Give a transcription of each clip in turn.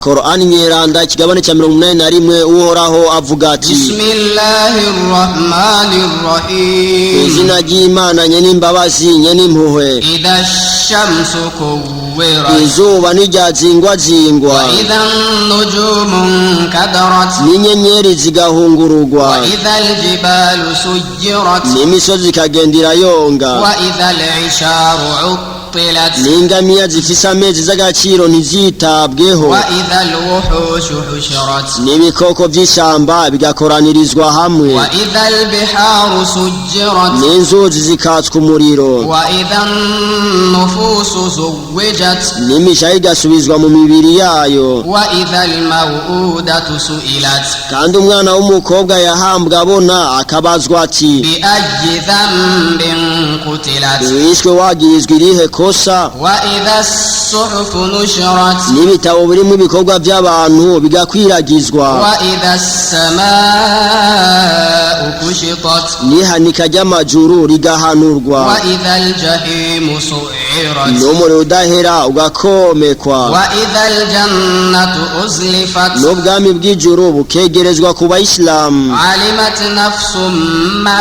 Korani Nyeranda, ikigabane cya 81, Uhoraho avuga ati: Bismillahirrahmanirrahim. Izina ry'Imana nyen'imbabazi nyen'impuhwe. Idha shamsu kuwirat. Izuba ntiryazingwazingwa. Wa idha nujumu nkadarat. N'inyenyeri zigahungurugwa. Wa idha aljibalu suyirat. N'imisozi ikagenda irayonga. Wa idha al'isharu uttilat. N'ingamiya zifise amezi z'agaciro ntizitabweho. Wa idha alwuhushu hushirat. N'ibikoko vy'ishamba bigakoranirizwa hamwe. Wa idha albiharu sujjirat. N'inzuzi zikatswa umuriro. Wa idha nufusu zuwijat. N'imishaha igasubizwa mu mibiri yayo. Wa idha almaw'udatu su'ilat. Kandi umwana w'umukobwa yahambwe abona akabazwa ati: Bi ayyi dhanbin qutilat. Wishwe wagirizwa irihe kosa? Wa idha as-suhufu nushirat. N'ibitabo birimwo ibikorwa by'abantu bigakwiragizwa. Wa idha as-samaa'u kushitat. N'ihanika ry'amajuru rigahanurwa. Wa idha al-jahimu su'irat. N'umuriro udahera ugakomekwa. Wa idha al-jannatu uzlifat. N'ubwami bw'ijuru bukegerezwa ku bayisilamu. Alimat nafsum ma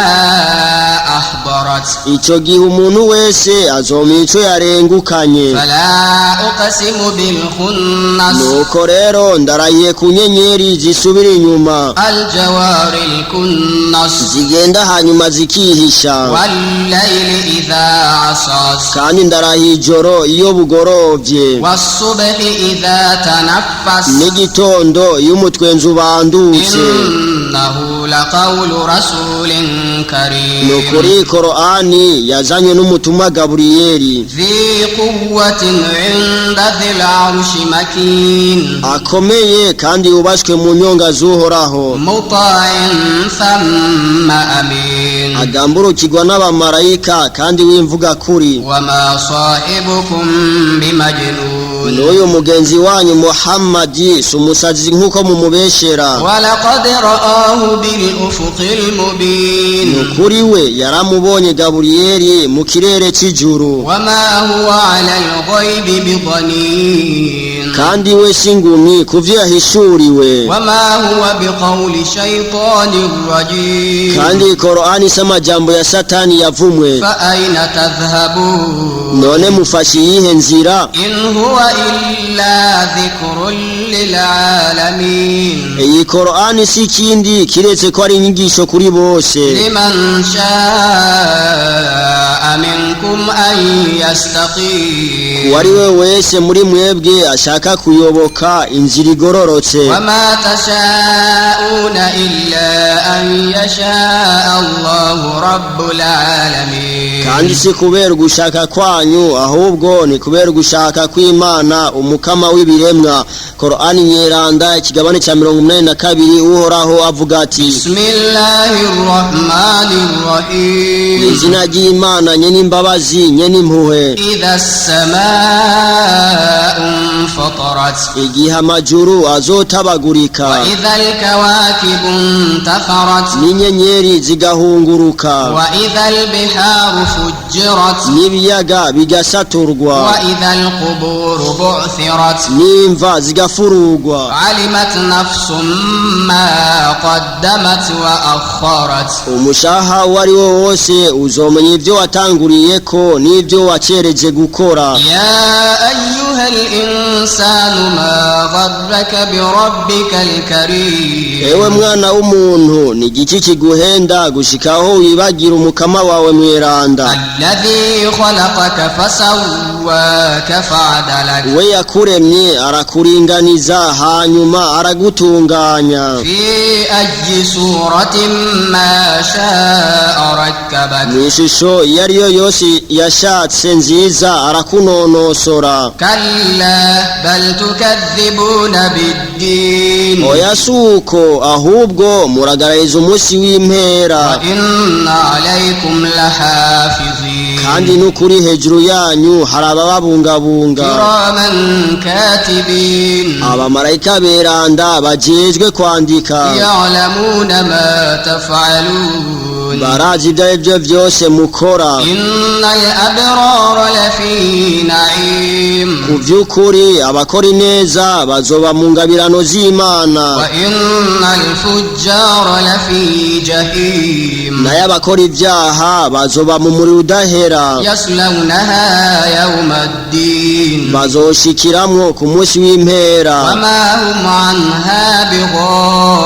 ahdarat. Ico gihe umuntu wese azomenya ico yarengukanye. Fala uqsimu bil khunnas. Nuko rero ndarahiye ku nyenyeri zisubira inyuma, al jawari al kunnas. Zigenda hanyuma zikihisha. Wal layli idha asas. Kandi ndarahiye ijoro iyo bugorovye, was subhi idha tanaffas. N'igitondo iyo umutwenzi ubandutse. Innahu laqawlu rasulin karim. Ni ukuri Korani yazanywe n'umutumwa Gaburiyeri, dhi quwwatin 'inda dhil 'arshi makin. Akomeye kandi yubashwe mu nyonga z'Uhoraho, muta'in thamma amin. Agamburukirwa n'abamarayika kandi w'imvuga kuri. Wama sahibukum bimajnun. N'uyu mugenzi wanyu Muhammadi si umusazi nk'uko mumubeshera. Walaqad ra'ahu bil ufuqil mubin. Ni ukuri we yaramubonye Gaburiyeri mu kirere c'ijuru. Wama huwa 'ala al-ghaybi bidanin. Kandi we si ingumyi ku vyo yahishuriwe. Wama huwa biqawli shaytanir rajim. Kandi Korani si amajambo ya Satani yavumwe. Fa ayna tadhhabun? None mufashe iyihe nzira? In huwa illa dhikrun lil alamin. Iyi Korani si ikindi kiretse ko ari inyigisho kuri bose. Liman shaa minkum an yastaqim. Uwari we wese muri mwebwe ashaka kuyoboka inzira igororotse. Wama tashauna illa an yashaa Allahu rabbul alamin. Kandi si kubera ugushaka kwanyu, ahubwo ni kubera ugushaka kw'Imana umukama w'ibiremwa. Korani Nyeranda, ikigabane cya 82, Uhoraho avuga ati: Bismillahirrahmanirrahim. Izina ry'Imana nyen'imbabazi nyen'impuhwe. Idha as-samaa'u infatarat. Igihe amajuru azotabagurika. Wa idha al-kawakibu intatharat. N'inyenyeri zigahunguruka. Wa idha al-biharu fujjirat. N'ibiyaga bigasaturwa. Wa idha al-quburu bu'thirat. N'imva zigafurugwa. Alimat nafsum ma qaddamat wa akharat. Umushaha uwo ari wo wose uzomenya ibyo watanguriyeko n'ibyo wacereje gukora. Ya ayyuha al-insanu ma gharraka bi rabbikal karim. Ewe mwana w'umuntu, ni igiki kiguhenda gushikaho wibagira umukama wawe mweranda? Alladhi khalaqaka fasawwaka fa'adalak. We yakuremye arakuringaniza hanyuma aragutunganya. Fi ayyi suratin ma sha'a rakkabak. Mu ishusho iyo ari yo yose yashatse nziza arakunonosora. Kalla bal tukadhibuna bid-din. Oya, suko, ahubwo muragarariza umunsi w'impera. Wa inna alaykum lahafizin. Kandi n'ukuri hejuru yanyu hari abababungabunga. كراما كاتبين. Abamarayika beranda bajejwe kwandika. يعلمون ما تفعلون. Barazi ibyo ari byo byose mukora. إن الأبرار لفي نعيم. Ku by'ukuri abakora ineza bazoba mu ngabirano z'Imana. وإن الفجار لفي جحيم. Nayo abakora ibyaha bazoba mu muriro udahera. يصلونها يوم الدين. Bazoshikiramwo ku munsi w'impera. وما هم عنها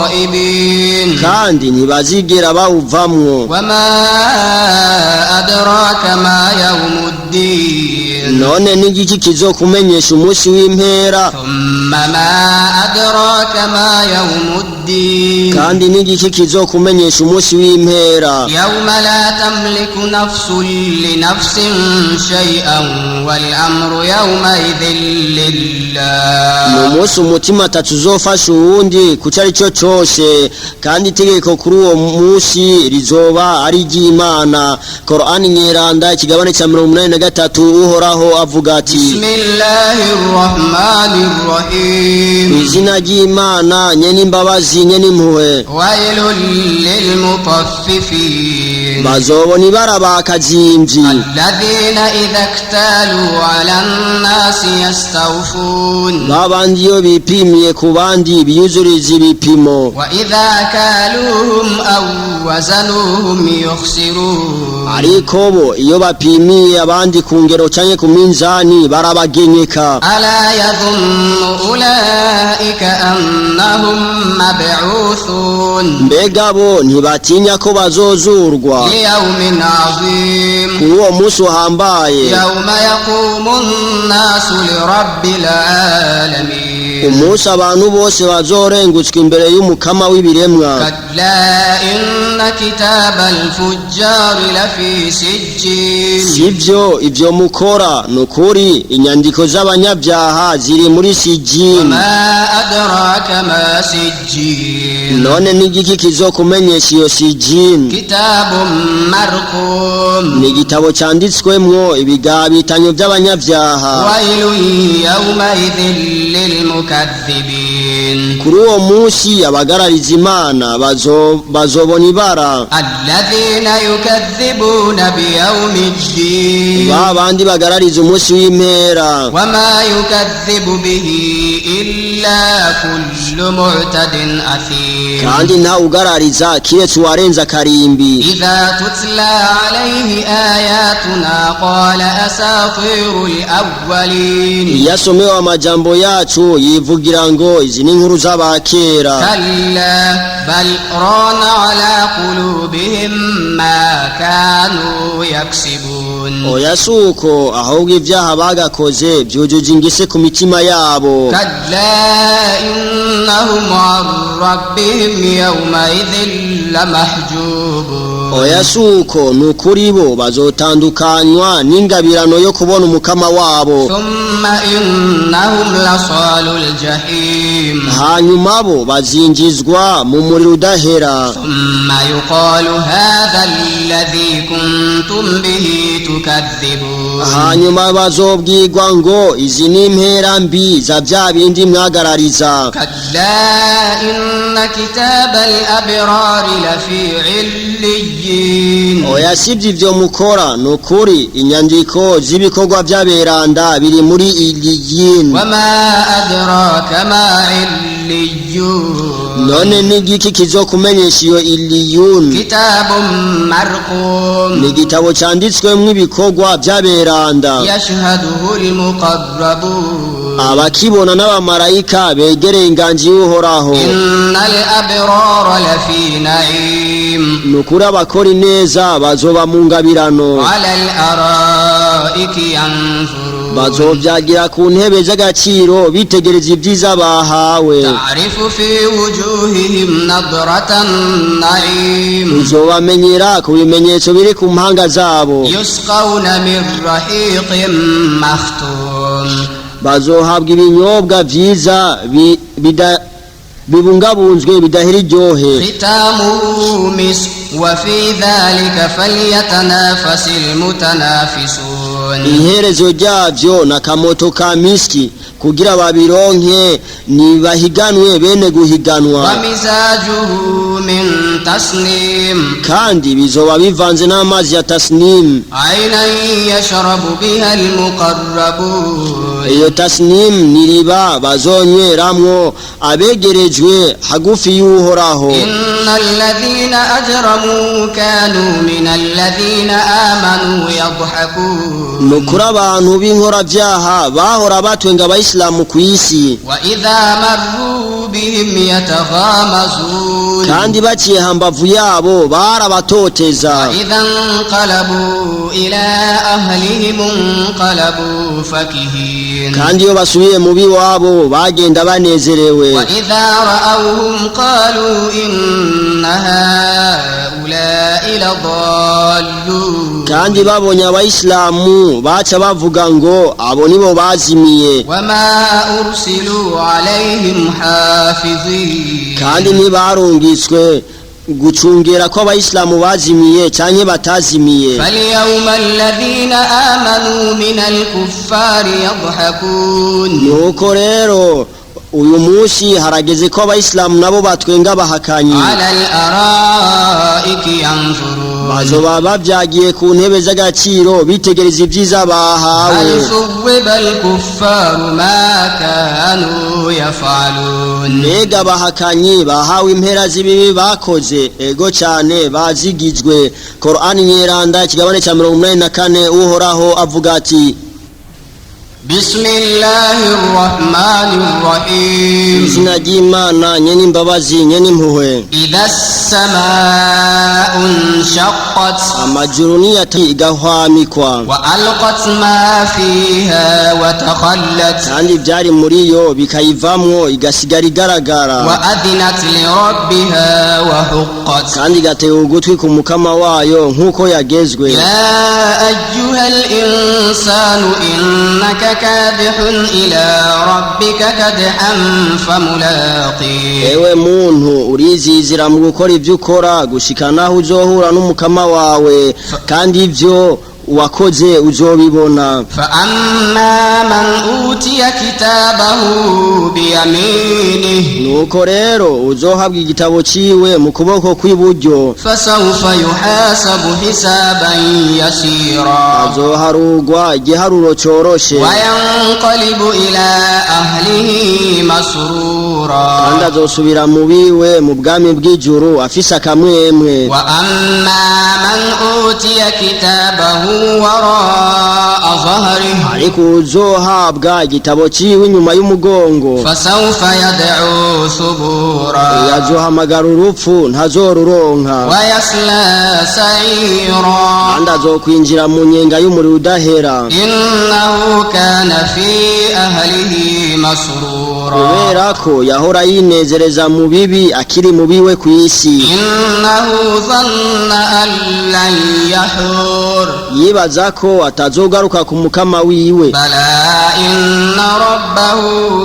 بغائبين. Kandi ntibazigera bawuvamwo. وما أدراك ما يوم الدين. None n'igiki kizokumenyesha umunsi w'impera? ثم ما أدراك ما يوم الدين. Kandi n'igiki kizokumenyesha umunsi w'impera? يوم لا تملك نفس لنفس شيئا والأمر يومئذ Ni لله. umunsi umutima atatu uzofasha uwundi ku cyo ari cyo cyose, kandi itegeko kuri uwo munsi rizoba ari iry'Imana. Korani Nyeranda, ikigabane cya 83, Uhoraho avuga ati: بسم الله الرحمن الرحيم. Izina ry'Imana nye n'imbabazi nye n'impuhwe. ويل للمطففين. Bazobona ibara bakazimvyi. الذين إذا اكتالوا على الناس يستوفون. Babandi iyo bipimiye ku bandi biyuzuriza ibipimo. وإذا كالوهم أو وزنوهم يخسرون. Ariko bo iyo bapimiye abandi ku ngero canke ku minzani barabagenyeka. ألا يظن أولئك أنهم مبعوثون. Mbega bo ntibatinya ko bazozurwa ليوم عظيم. Kuri uwo munsi uhambaye? يوم يقوم الناس لرب العالمين. Umunsi abantu bose bazorengutswa imbere y'Umukama w'ibiremwa. كلا إن كتاب الفجار لفي سجين. Sivyo ivyo mukora, ni ukuri inyandiko z'abanyabyaha ziri muri Sijini. وما أدراك ما سجين. None n'igiki kizokumenyesha iyo Sijini? كتاب مرقوم. Ni igitabo canditswemwo ibigabitanyo by'abanyabyaha. ويل يومئذ للمكذبين. Kuri uwo munsi abagarariza Imana bazobona ibara. الذين يكذبون بيوم الدين. Ba bandi bagarariza umunsi w'impera. وما يكذب به إلا كل معتد أثيم. Kandi ntawe ugarariza kiretse uwarenze akarimbi. إذا تتلى عليه آياتنا قال أساطير الأولين. Iyo asomewe amajambo yacu yivugira ngo izi ni inkuru z'abakera. كلا بل ران على قلوبهم ما كانوا يكسبون. Oya, si uko, ahubwo ibyaha bagakoze byujuje ingese ku mitima yabo. كلا إنهم عن ربهم يومئذ لمحجوبون. Oya, si uko, ni ukuri bo bazotandukanywa n'ingabirano yo kubona Umukama wabo. ثم إنهم لصال الجحيم. Hanyuma bo bazinjizwa mu muriro udahera. ثم يقال هذا الذي كنتم به تكذبون. Hanyuma bazobwirwa ngo izi ni impera mbi za bya bindi mwagarariza. كلا إن كتاب الأبرار لفي عليين. Oya, sibyo ivyo mukora, ni ukuri inyandiko z'ibikorwa by'aberanda biri muri Iliyini. وما أدراك ما عليون. None n'igiki kizokumenyesha iyo Iliyuni? كتاب مرقوم. Ni igitabo canditswemwo ibikorwa by'aberanda. يشهده المقربون. Abakibona n'abamarayika begereye inganji y'Uhoraho. إن الأبرار لفي نعيم. Ni ukuri abakora ineza bazoba mu ngabirano. على الأرائك ينظرون. Bazovyagira ku ntebe z'agaciro bitegereza ibyiza bahawe. تعرف في وجوههم نضرة النعيم. Uzobamenyera ku bimenyetso biri ku mpanga zabo. يسقون من رحيق مختوم. Bazohabwa ibinyobwa vyiza bibungabunzwe bidahera iryohe. ختامه مسك وفي ذلك فليتنافس المتنافسون. Iherezo ryavyo na kamoto ka miski kugira babironke nibahiganwe bene guhiganwa. ومزاجه من تسنيم. Kandi bizoba bivanze n'amazi ya tasnimu. عينا يشرب بها المقربون. Iyo tasnimu ni riba bazonyweramwo abegerejwe hagufi y'Uhoraho. إن الذين أجرموا كانوا من الذين آمنوا يضحكون. Ni ukuri abantu b'inkorabyaha bahora batwenga abayisilamu ku isi. وإذا مروا بهم يتغامزون. Kandi baciye hambavu yabo barabatoteza. وإذا انقلبوا إلى أهلهم انقلبوا فكهين. Kandi iyo basubiye mu biwabo bagenda banezerewe. وإذا رأوهم قالوا إن هؤلاء لضالون. Kandi babonye abayisilamu baca bavuga ngo abo nibo bazimiye. وما أرسلوا عليهم حافظين. Kandi ntibarungitswe gucungera ko abayisilamu bazimiye canke batazimiye. فاليوم الذين آمنوا من الكفار يضحكون. Nuko rero uyu munsi harageze ko abayisilamu nabo batwenga abahakanyi. على الأرائك ينظرون. Bazoba bavyagiye ku ntebe z'agaciro bitegereza ibyiza bahawe. هل ثوب الكفار ما كانوا يفعلون؟ Mbega abahakanyi bahawe impera z'ibibi bakoze? Ego cane, bazigijwe. Korani Nyeranda, ikigabane ca 84, Uhoraho avuga ati: بسم الله الرحمن الرحيم. Izina ry'Imana nyene imbabazi nyene impuhwe. إذا السماء انشقت. Amajuru niyata igahwamikwa. وألقت ما فيها وتخلت. Kandi ivyari muri yo bikayivamwo igasigara igaragara. وأذنت لربها وحقت. Kandi igatega ugutwi ku mukama wayo nk'uko yagezwe. يا أيها الإنسان إنك كادح إلى ربك كدحا فملاقيه. Ewe muntu, urizizira mu gukora ibyo ukora gushika naho uzohura n'umukama wawe, kandi ibyo wakoze uzobibona. فأما من أوتي كتابه بيمينه. Nuko rero uzohabwa igitabo ciwe mu kuboko kw'iburyo. فسوف يحاسب حسابا يسيرا. Azoharugwa igiharuro coroshe. وينقلب إلى أهله Kandi مسرورا. azosubira mu biwe mu bwami bw'ijuru afise akamwemwe. وأما من أوتي كتابه وراء ظهره. Ariko uzohabwa igitabo ciwe inyuma y'umugongo. فسوف يدعو ثبورا. Azohamagara urupfu ntazoruronka. ويصلى سعيرا. Kandi azokwinjira mu nyenga y'umuriro udahera. إنه كان في أهله مسرورا. Kubera ko yahora yinezereza mu bibi akiri mu biwe ku isi. إنه ظن أن لن يحور. Yibaza ko atazogaruka ku mukama wiwe. بلى إن ربه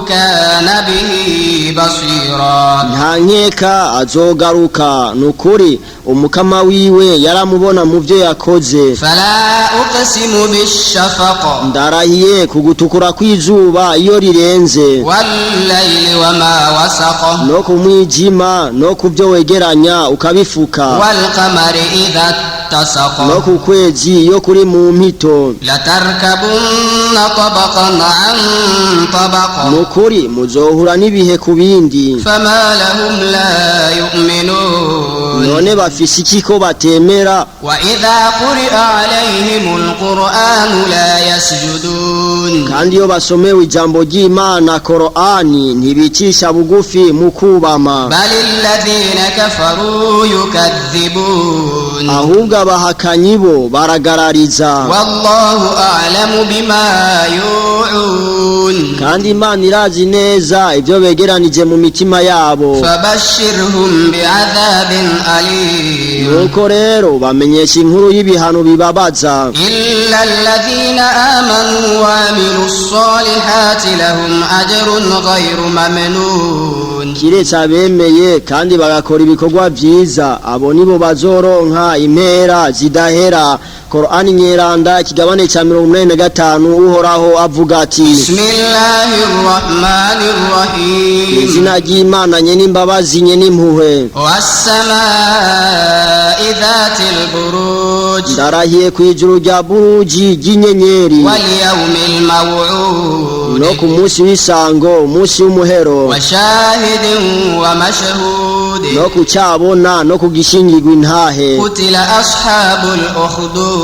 كان به بصيرا. Nta nkeka azogaruka, ni ukuri umukama wiwe yaramubona mu byo yakoze. فلا أقسم بالشفق. Ndarahiye ku gutukura kw'izuba iyo rirenze. والليل وما وسق. No ku mwijima no ku byo wegeranya ukabifuka. والقمر إذا No اتسق. ku kwezi iyo kuri mu mpito. لتركبن طبقا عن طبق. Ni ukuri muzohura n'ibihe ku bindi. فما لهم لا يؤمنون. None bafise iki ko batemera? وإذا قرئ عليهم القرآن لا يسجدون. Kandi iyo basomewe ijambo ry'Imana Korani ntibicisha bugufi mu kubama. بل الذين كفروا يكذبون. Ahubwo abahakanyi bo baragarariza. والله أعلم بما يوعون. Kandi Imana irazi neza ibyo begeranije mu mitima yabo. فبشرهم بعذاب أليم. Nuko rero bamenyesha inkuru y'ibihano bibabaza. إلا الذين آمنوا وعملوا الصالحات لهم أجر غير ممنون. Kiretse abemeye kandi bagakora ibikorwa vyiza, abo nibo bazoronka impera zidahera. Korani Nyeranda, ikigabane ca 85, Uhoraho avuga ati: بسم الله الرحمن الرحيم. Izina ry'Imana nye n'imbabazi nye n'impuhwe. والسماء ذات البروج. Ndarahiye ku ijuru rya buruji ry'inyenyeri. واليوم الموعود. No ku munsi w'isango, umunsi w'umuhero. وشاهد ومشهود. No ku cabona no ku gishingirwa intahe. قتل أصحاب الأخدود.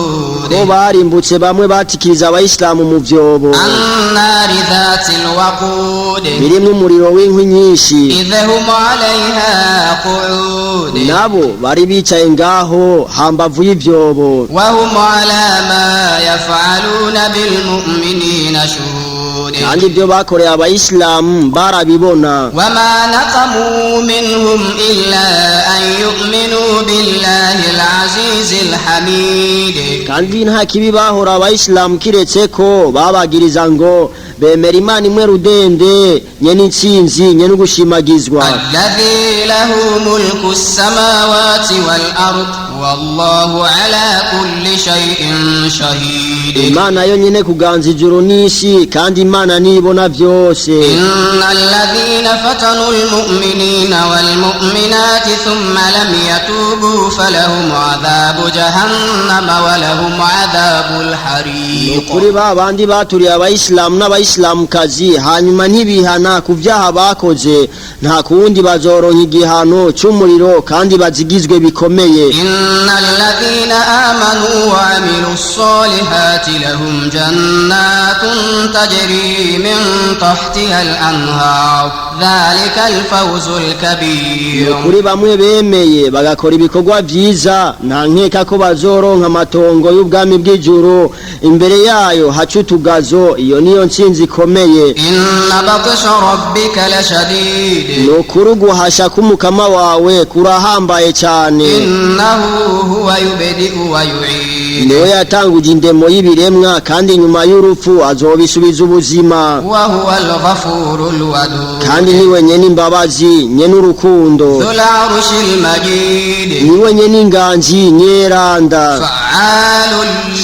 Ko barimbutse bamwe batikiriza abayisilamu mu vyobo. النار ذات الوقود. Birimwo umuriro w'inkwi nyinshi. إذ هم عليها قعود. Nabo bari bicaye ngaho hambavu y'ivyobo. وهم على ما يفعلون بالمؤمنين شهود. Kandi ibyo bakoreye abayisilamu barabibona. وما نقموا منهم إلا أن يؤمنوا بالله العزيز الحميد. Kandi nta kibi bahora abayisilamu kiretse ko babagiriza ngo bemera Imana imwe rudende, nyene intsinzi, nyene ugushimagizwa. الذي له ملك السماوات والأرض والله على كل شيء شهيد. Imana yo nyene kuganza ijuru n'isi, kandi Imana nibona vyose. إن الذين فتنوا المؤمنين والمؤمنات ثم لم يتوبوا فلهم عذاب جهنم ولهم عذاب الحريق. Kuri ba bandi baturiye abayisilamu n'abayisilamukazi hanyuma ntibihana ku vyaha bakoze, nta kuwundi bazoronka igihano c'umuriro kandi bazigizwe bikomeye. إن الذين آمنوا وعملوا الصالحات لهم جنات تجري من تحتها الأنهار ذلك الفوز الكبير. Kuri bamwe bemeye bagakora ibikorwa vyiza, nta nkeka ko bazoronka amatongo y'ubwami bw'ijuru, imbere yayo haca utugazo. Iyo niyo ntsinzi ikomeye. إن بطش ربك لشديد. Ni ukuri uguhasha k'umukama wawe kurahambaye cane. إنه هو يبدئ ويعيد. Niwe yatanguje indemo y'ibiremwa, kandi nyuma y'urupfu azobisubiza ubuzima. وهو الغفور الودود. Kandi niwe nyene imbabazi, nyene urukundo. ذو العرش المجيد. Niwe nyene inganji nyeranda. فعال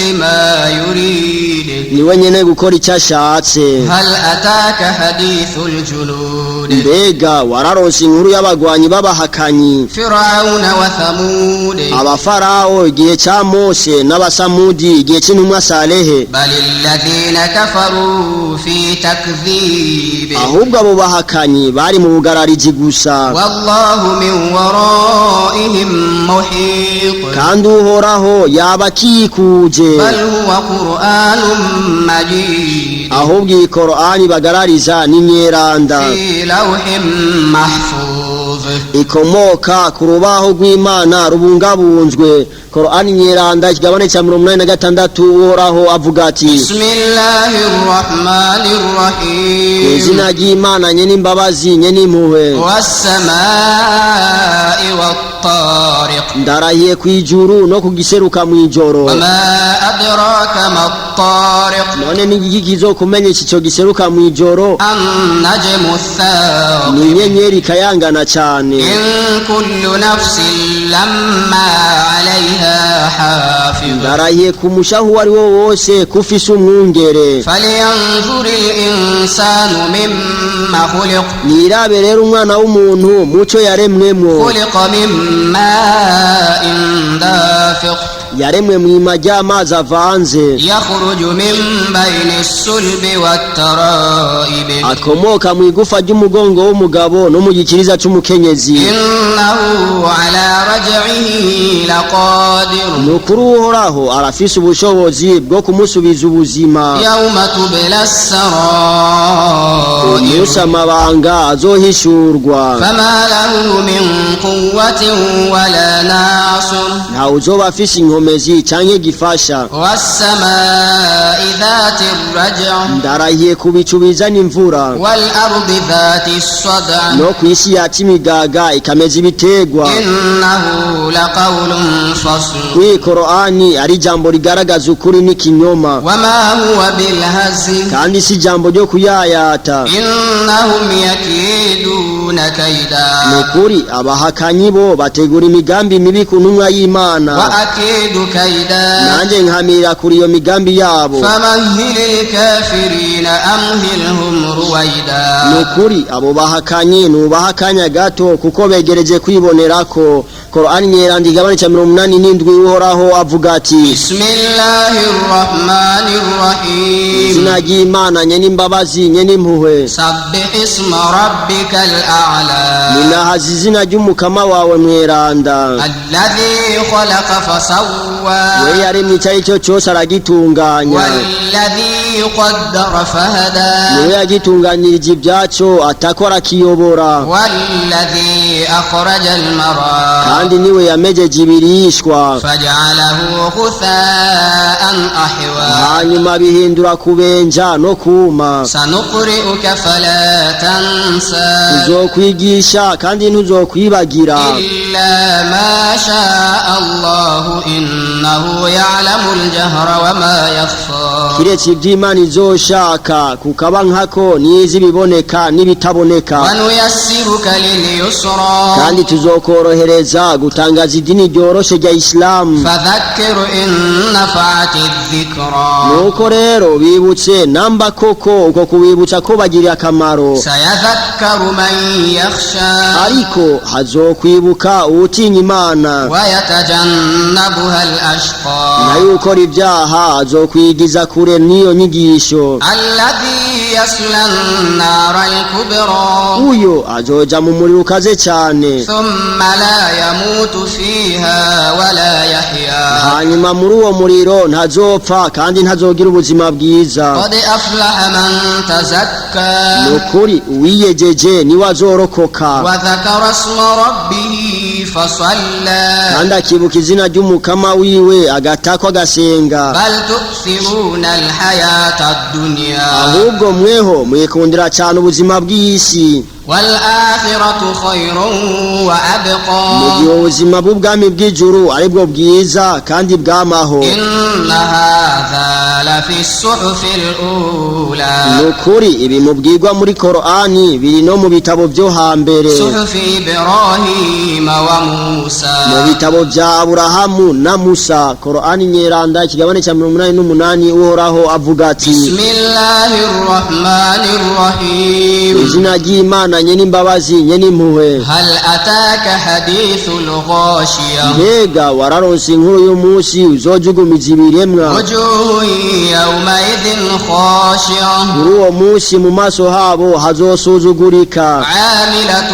لما يريد. Niwe nyene gukora icyo ashatse. هل أتاك حديث الجنود؟ Mbega wararonse inkuru y'abagwanyi b'abahakanyi؟ فرعون وثمود. Abafarawo igihe ca Mose n'abasamudi igihe c'intumwa Salehe. بل الذين كفروا في تكذيب. Ahubwo abo bahakanyi bari mu bugarariji gusa. والله من ورائهم محيط. Kandi Uhoraho yaba akikuje. بل هو قرآن مجيد. Ahubwo iyi Korani bagarariza ni nyeranda. في لوح محفوظ. Ikomoka ku rubaho rw'Imana rubungabunzwe. Korani nyeranda, ikigabane ca 86, Uhoraho avuga ati: بسم الله الرحمن الرحيم. Izina ry'Imana nyene imbabazi nyene impuhwe. والسماء والطارق. Ndarahiye ku ijuru no kugiseruka mw'ijoro. وما أدراك ما الطارق؟ None n'igiki kizokumenyesha ico giseruka mw'ijoro؟ النجم الثاقب. Ni inyenyeri ikayangana cane. إن كل نفس لما عليها حافظ. Ndarahiye ku mushahu uwo ari wo wose ko ufise umwungere. فلينظر الإنسان مما خلق. Nirabe rero umwana w'umuntu muco yaremwemwo. خلق من ماء دافق. Yaremwe mwima ry'amazi avanze. يخرج من بين الصلب والترائب. Akomoka mu igufa ry'umugongo w'umugabo no mu gikiriza c'umukenyezi. إنه على رجعه لقادر. Ni ukuri Uhoraho arafise ubushobozi bwo kumusubiza ubuzima. يوم تبلى السرائر. Umunsi amabanga azohishurwa. فما له من قوة ولا ناصر. Ntawe uzoba afise inkomezi canke gifasha. والسماء ذات الرجع. Ndarahiye ku bicu bizana imvura. والأرض ذات الصدع. No ku isi yaca imigaga ikameza ibitegwa. إنه لقول فصل. Kuri Korani ari ijambo rigaragaza ukuri n'ikinyoma. وما هو بالهزل. Kandi si ijambo ryo kuyayata. إنهم يكيدون يكيدون كيدا Ni ukuri abahakanyi bo bategura imigambi mibi ku ntumwa y'Imana, وأكيد كيدا nanjye nkamira kuri iyo migambi yabo. فمهل الكافرين أمهلهم رويدا Ni ukuri abo bahakanyi nubaha akanya gato kuko begereje kwibonerako. Korani Nyeranda igabane ca 87, Uhoraho avuga ati: بسم الله الرحمن الرحيم Izina ry'Imana nye n'imbabazi nye n'impuhwe. سبح اسم ربك الأعلى Ninahaza izina ry'umukama wawe mweranda. الذي خلق فسوى We yaremye icyo ari cyo cyose aragitunganya. والذي قدر فهدى Niwe yagitunganyirije ibyaco atakora akiyobora. والذي أخرج المرعى Kandi niwe yamejeje ibirishwa, فجعله غثاء أحوى hanyuma bihindura kubenja no kuma. سنقرئك فلا تنسى Tuzokwigisha kandi ntuzokwibagira, إلا ما شاء الله إنه يعلم الجهر وما يخفى kiretse ivy'Imana izoshaka, kukaba nkako nizi ibiboneka n'ibitaboneka. ونيسرك لليسرى Kandi tuzokorohereza gutangaza idini ryoroshe rya Isilamu. فذكر إن نفعت الذكرى Nuko rero bibutse namba koko uko kubibutsa ko bagiriye akamaro. سيذكر من يخشى Ariko hazokwibuka uwutinya Imana, ويتجنبها الأشقى nayo ukora ibyaha azokwigiza kure n'iyo nyigisho. الذي يصلى النار الكبرى Uyo azoja mu muriro ukaze cyane, ثم لا يموت فيها ولا يحيا hanyuma muri uwo muriro ntazopfa kandi ntazogira ubuzima bwiza. قد أفلح من تزكى Ni ukuri uwiyejeje niwe azorokoka, وذكر اسم ربه فصلى kandi akibuka izina ry'umukama wiwe agatakwa agasenga. بل تؤثرون الحياة الدنيا Ahubwo mweho mwikundira cyane ubuzima bw'isi, والآخرة خير mu وأبقى gihe ubuzima bw'ubwami bw'ijuru aribwo bwiza kandi bwamaho. إن هذا لفي الصحف الأولى Ni ukuri ibi mubwirwa muri Korani biri no mu bitabo byo hambere, صحف إبراهيم وموسى mu bitabo bya Aburahamu na Musa. Korani Nyeranda ikigabane cya 88, Uhoraho avuga ati: بسم الله الرحمن الرحيم Izina ry'Imana nye n'imbabazi nye n'impuhwe. هل أتاك حديث الغاشية Mbega wararonse inkuru y'umunsi uzojugumiza ibiremwa? وجوه يومئذ خاشعة Kuri uwo munsi mu maso habo hazosuzugurika, عاملة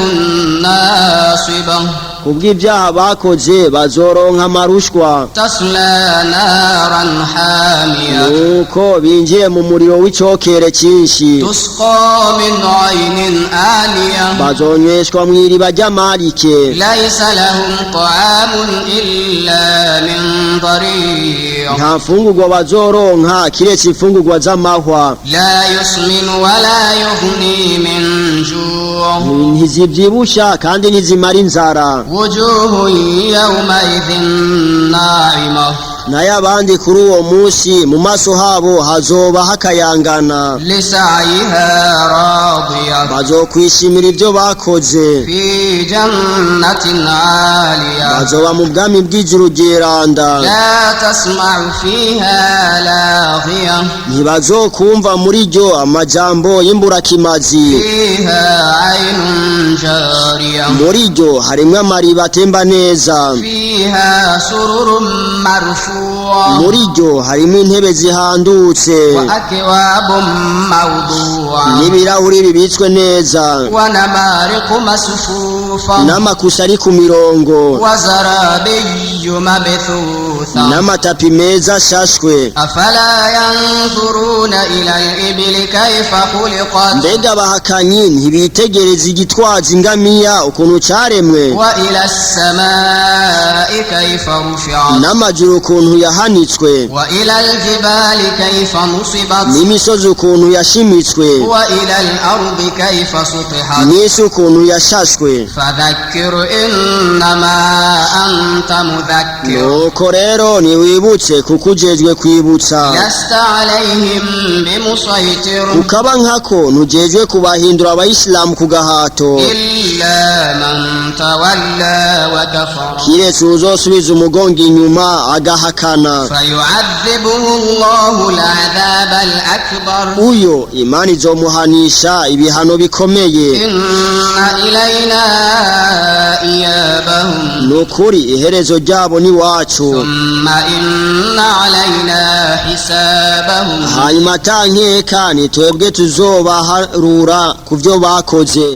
ناصبة kubw'ibyaha bakoze bazoronka amarushwa. تصلى نارا حامية Nuko binjiye mu muriro w'icokere cyinshi, تسقى من عين آنية bazonyweshwa mw'iriba ry'amarike. ليس لهم طعام إلا من ضريع Nta mfungurwa bazoronka kiretse imfungurwa z'amahwa. لا يسمن ولا يغني من جوع Ntizivyibusha kandi ntizimara inzara. وجوه يومئذ ناعمة Nayo abandi kuri uwo munsi mu maso habo hazoba hakayangana, لسعيها راضية bazokwishimira ibyo bakoze. في جنة عالية Bazoba mu bwami bw'ijuru ryeranda, لا تسمع فيها لاغية ntibazokumva muri ryo amajambo y'imburakimazi. فيها عين جارية Muri ryo harimwo amariba atemba neza. فيها سرر مرفوعة Muri ryo harimwo intebe zihandutse وأكواب موضوعة n'ibirahuri bibitswe neza ونمارق مصفوفة n'amakusa ari ku mirongo وزرابي مبثوثة n'amatapi meza ashashwe. أفلا ينظرون إلى الإبل كيف خلقت Mbega abahakanyi ntibitegereza igitwaza ingamiya ukuntu caremwe, وإلى السماء كيف رفعت n'amajuru ukuntu yahanitswe, وإلى الجبال كيف نصبت n'imisozi ukuntu yashimitswe, وإلى الأرض كيف سطحت n'isi ukuntu yashashwe? فذكر إنما أنت مذكر Nuko rero Rero niwibutse kuko ujejwe kwibutsa. لست عليهم بمسيطر. Ukaba nkako ntujejwe kubahindura abayisilamu ku gahato. إلا من تولى وكفر. Kiretse uzosubiza umugongo inyuma agahakana. فيعذبه الله العذاب الأكبر. Uyo Imana izomuhanisha ibihano bikomeye. إن إلينا إيابهم. Ni ukuri iherezo ryabo ni wacu. ثم إن علينا حسابهم. Hanyuma atankeka ni twebwe tuzobaharura ku byo bakoze.